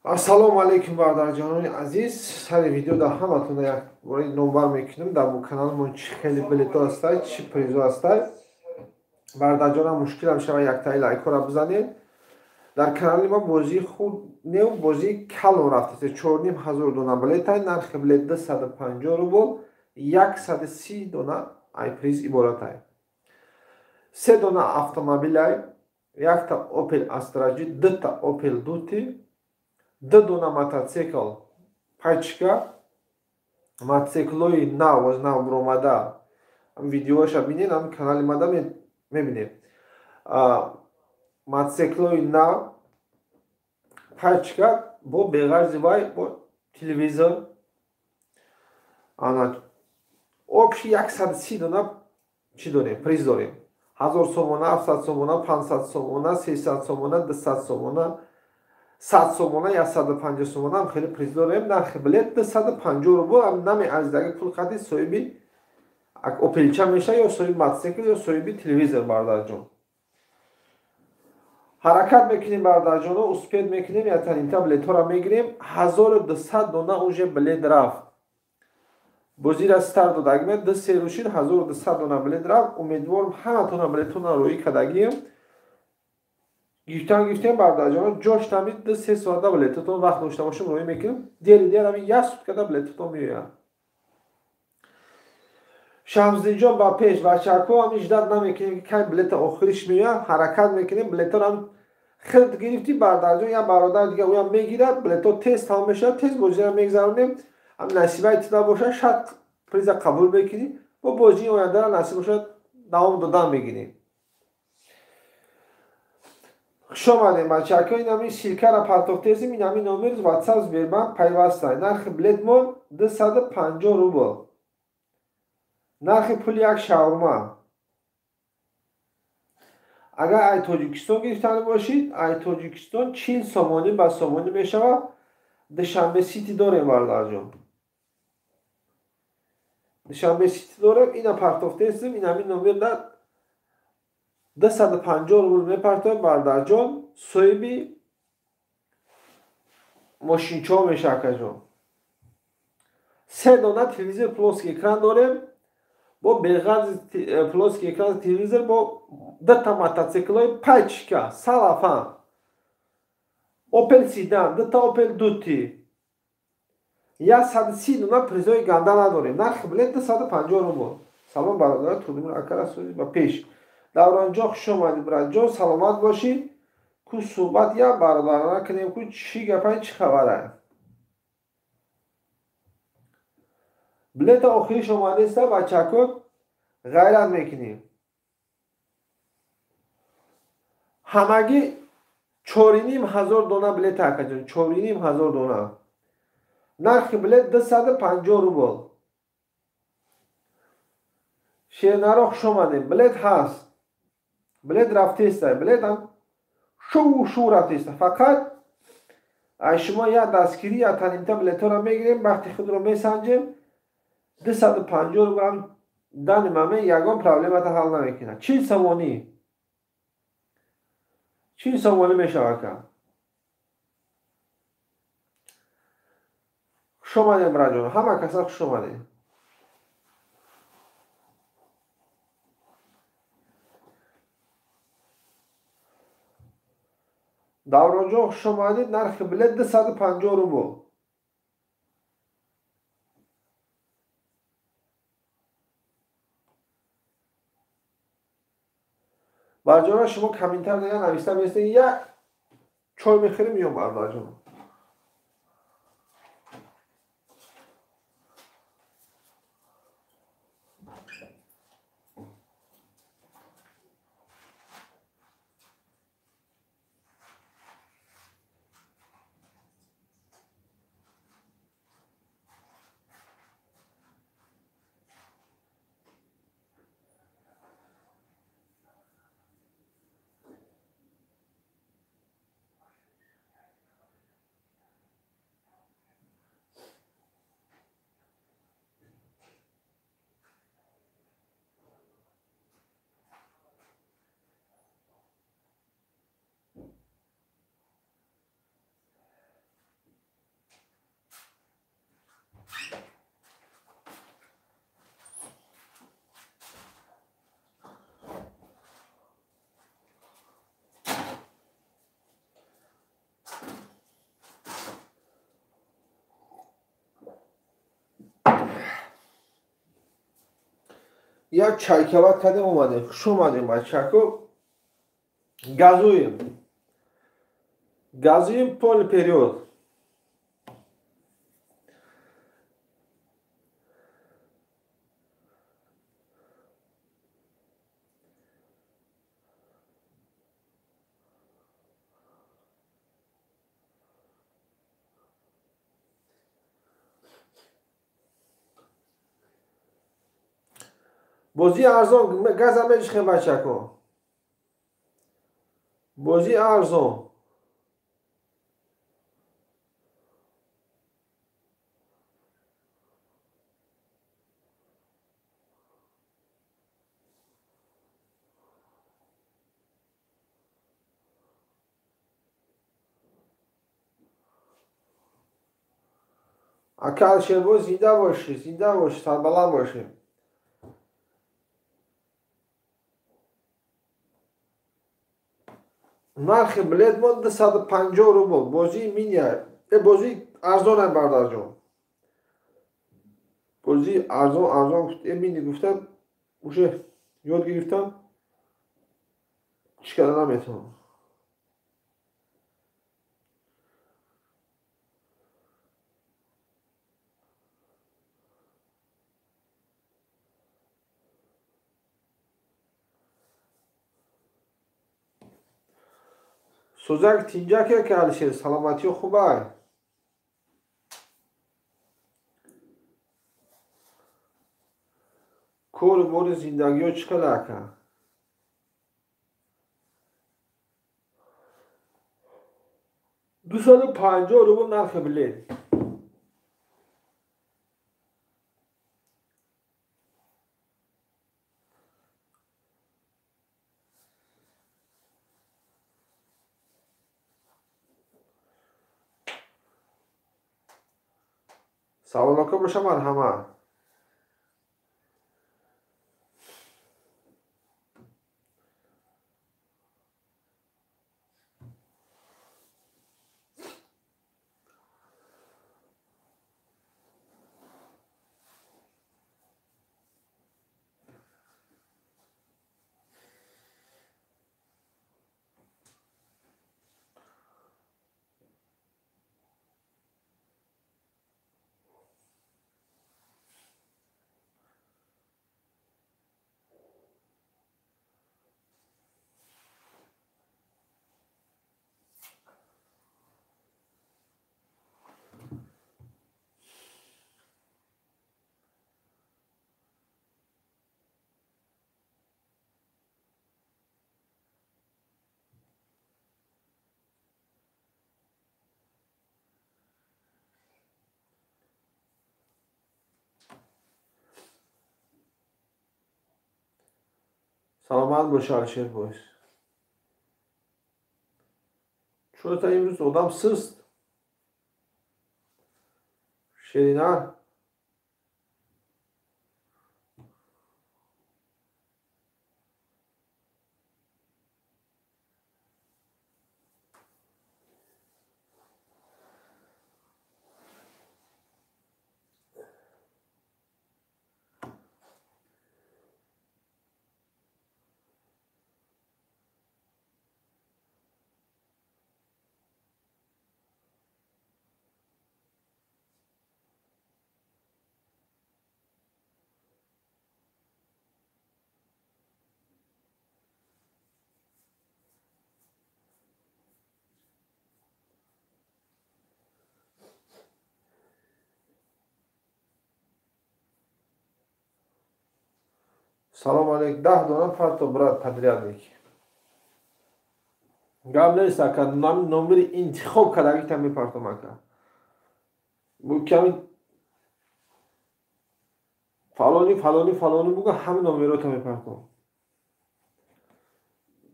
Ассалому алайкум бародарҷонони азиз. Сари видео дар ҳаматон як бори номбар мекунем. Дар каналмон чӣ хеле билето ҳастай, чӣ призо ҳастай. Бародарҷонам мушкилам шава яктаи лайкҳоро бизанед. Дар канали мо бозии худ нев бозии калон рафтаст. 4500 дона билетай, нархи билет 250 рубл, 130 дона ай приз иборатай. 3 дона автомобилай, якта Opel Astra G, дута Opel Duty, 2 дона мотоцикл пачка, мотоциклҳои нав аз нав буромада. Видеоша бинед, ҳам канали мада мебинед. Мотоциклҳои нав пачка бо беғарзи вай бо телевизор. Ана общий 130 дона чӣ дорем? Приз дорем. 1000 сомона, 700 сомона, 500 сомона, 300 сомона, 200 сомона, 100 сомона, 150 сомона ҳам хеле приз дорем. Нархи билет 250 рубл, ҳам намеарзидаги пул қади соҳиби опелча меша ё соҳиби мотоцикл ё соҳиби телевизор бародарҷон. Ҳаракат мекунем бародарҷоно, успед мекунем, ятанимта билетҳоро мегирем. 1200 дона уже билет рафт. Бозира старт додагиме, 2-3 рӯз шид, 1200 дона билет рафт. Умедворам ҳаматона билетона роӣ кардагием. Гирифтан гирифтем бародарҷоно, ҷош тамид 2-3 соата билетотон вақт дошта бошем роӣ мекунем. Дери дер ҳамин як суткада билетотон меояд. Шамсиддинҷон ба пеш, бачаҳако ҳамин ждат намекунем ки кай билета охириш меояд, ҳаракат мекунем, билетҳоро ҳам хелд гирифтӣ бародарҷон, як бародар дига ӯям мегирад, билетҳо тез тамом мешавад, тез бозиро мегзаронем. Ҳам насибаи ту набошад, шарт приза қабул мекунӣ, бо бозии ояндаро насиб бошад давом додан мегирем. Хуш омадем бачаҳако, ин ҳамин ссилкаро партофтезим, ин ҳамин номер WhatsApp Сбербанк пайваста. Нархи билетмон 250 рубл. Нархи пули як шаурма. Агар ай Тоҷикистон гирифтани бошид, ай Тоҷикистон 40 сомонӣ ба сомонӣ мешавад. Душанбе Сити дорем бародарҷон. Душанбе Сити дорем, ина партофтезим, ин ҳамин номер дар 250 рубл мепартоем бародарҷон, соҳиби мошинчаҳо мешавад акаҷон. 3 дона телевизор плоский экран дорем, бо беғарзи плоский экран телевизор бо дута мотоциклҳои пачка, салафан, Opel Sedan, дута Opel Duty, 130 дона призои ганда надорем. Нархи билет 250 рубл. Салом бародарон, Турдимир акара сӯзи ба пеш. Давронҷон хуш омадӣ братҷон, саломат бошӣ. Ку суҳбат як бародарона кунем, ку чӣ гапай, чӣ хабарай. Билета охириш омадеста бачако, ғайрат мекунем. Ҳамагӣ 4500 дона билет акаҷон, 4500 дона. Нархи билет 250 рубл. Шернаро хуш омадем, билет ҳаст. Билет рафтеста, билет ҳам шу шу рафтеста. Фақат ай шумо як дастгирӣ, як танимта билетҳоро мегирем, вақти худро месанҷем. 250 рубл ҳам дани маме ягон проблемата ҳал намекунад. 40 сомонӣ. 40 сомонӣ мешавад ака. Хуш омадем братҷон, ҳама каса хуш омадем. Давронҷон хуш омадед, нархи билет 250 рубл. Барҷона шумо комментар дига нависта местед, як чой мехӯрем ё бародарҷон. Як чайкават кардем омадем. Хуш омадем бачако. Газуем. Газуем полный период. Бозии арзон газа мечихем бачако. Бозии арзон. Ака Алишербой зинда бошӣ, зинда бошӣ, сарбаланд бошӣ. Нархи билет мо 250 рубл. Бозии мини, бозии арзон бародарҷон. Бозии арзон, арзон, мини гуфтам, уже ёд гирифтам. Чӣ карда наметавонам. Сӯзак тинҷаке ки Алишер, саломатиё хубай. Кору бори зиндагиё чӣ хел ака? 250 рубл нархи билет. Саволока боша марҳамат. Саломат бош Алишербой. Чӯта имрӯз одам сист. Ширина. Салом алейк. 10 дона парто брат подрядник. Гап нест ака, номери интихоб кардагита мепартом ака. Бу ками фалони фалони фалони буга ҳама номерота мепартом.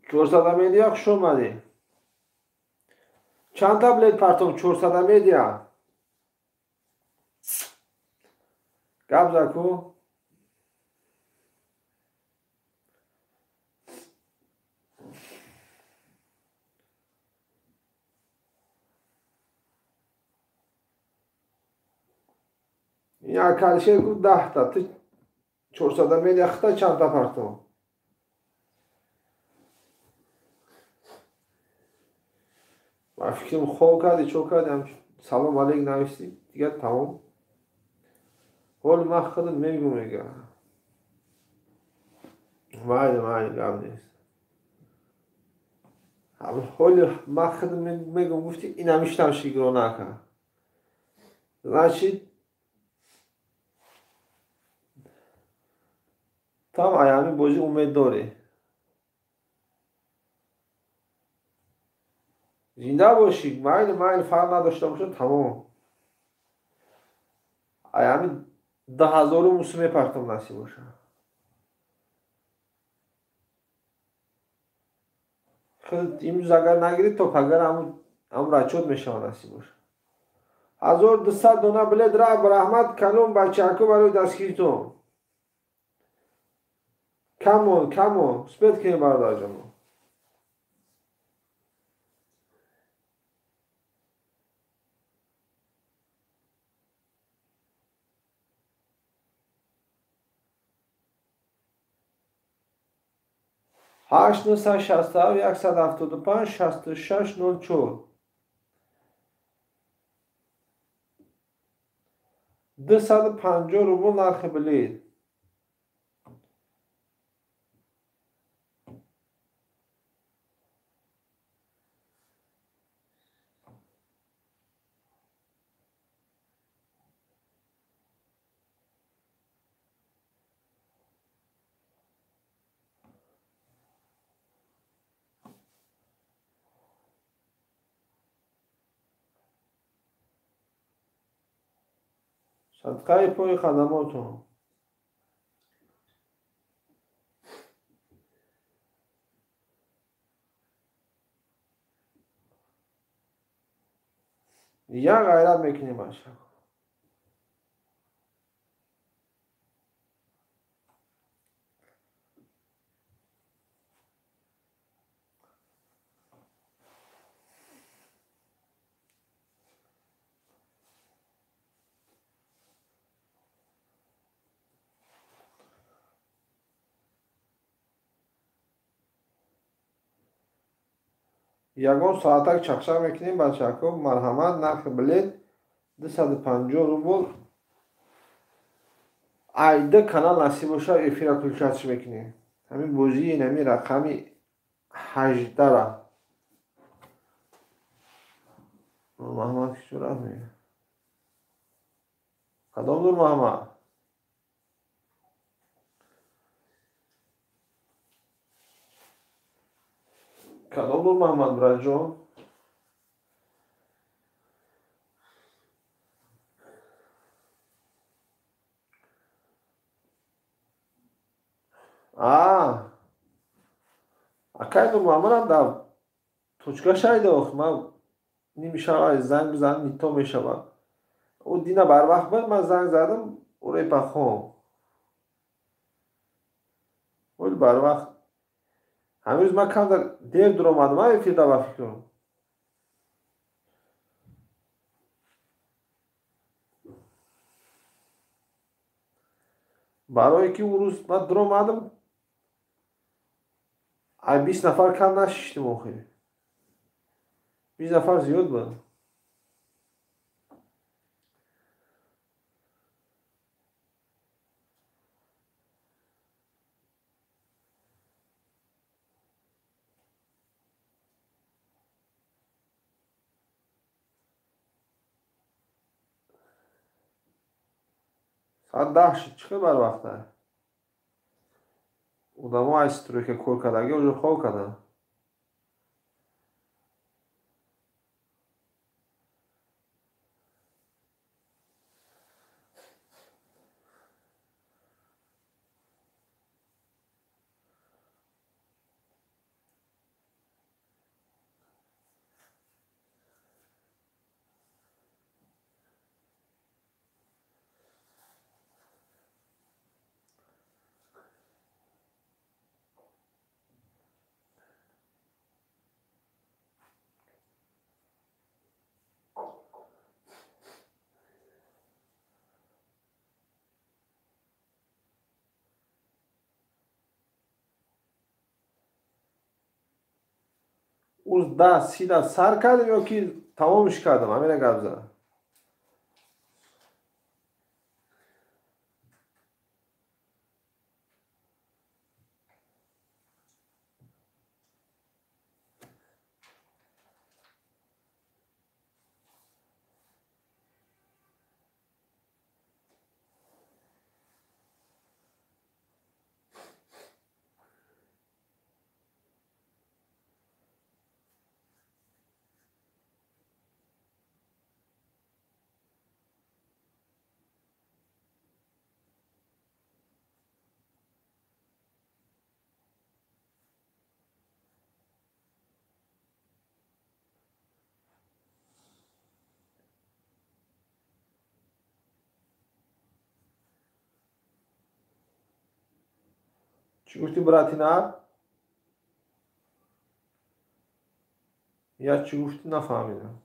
400 медиа хуш омадӣ. Чанд таблет партом 400 медиа? Гап заку. Як Алишер гуфт 10 та. Ту 400 мел яхта чандта партов. Ба фикрам хоб кардӣ, чо кардӣ, салом алейк навиштӣ, дигар тамом. Ҳоли ман худам мегӯм, мега. Майли, майли, гап нест. Ҳоли ман худам мегӯм, гуфтӣ инамиштам шигро накард. Значит, там аями бозӣ умед дорӣ. Зинда бошӣ, майли, майли, фарқ надошта бошад, тамом. Аями 2000 мусу мепартам насиб бошад. Худ имрӯз агар нагирӣ, то пагар ҳамун рачот мешавад насиб бошад. 1200 дона билет рафт. Раҳмат калом бачаҳако барои дастгиритон. Камон, камон, успеть кунем бародарҷоно. Ҳашт нӯҳсад шасту ҳафт 175 66 04 250 рубл нархи билет. Садқаи пои хадамотон. Як ғайрат мекунем бача. Ягон соатак чақчақ мекунем бачаҳако. Марҳамат, нархи билет 250 рубл. Айда канал насиб бошад, эфира включатш мекунем. Ҳамин бозии инами рақами 18-ра. Нурмаҳмад ки чӣ рафт мегӯяд? Кадом Нурмаҳмад? Кадом Нурмаҳмад, братҷон? Акай Нурмаҳмадам дар точка шайда ох, ман нимшава занг бизанам нито мешавад. Ӯ дина барвақт буд, ман занг задам, ӯ репахон. Оли барвақт. Ҳамин рӯз ман камтар дер дуромадам, эфирда ба фикрам. Барое ки ӯ рӯз ман дуромадам, ай 20 нафар кам нашиштем охир. 20 нафар зиёд буд. Соат 10 шуд, чӣ хел барвақта? Одамо ай стройка кор кардаги уже хоб карданд. Уз да сида сар кардем ё ки тамомиш кардам, ҳамина гап зад. Чӣ гуфтӣ, братинар? Я чӣ гуфтӣ, нафаҳмидам.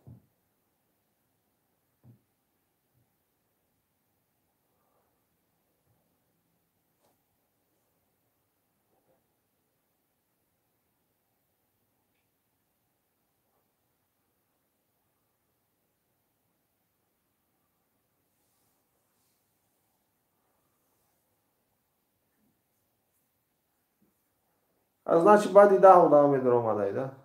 Значит, баъди 10 одам медаромадай, да?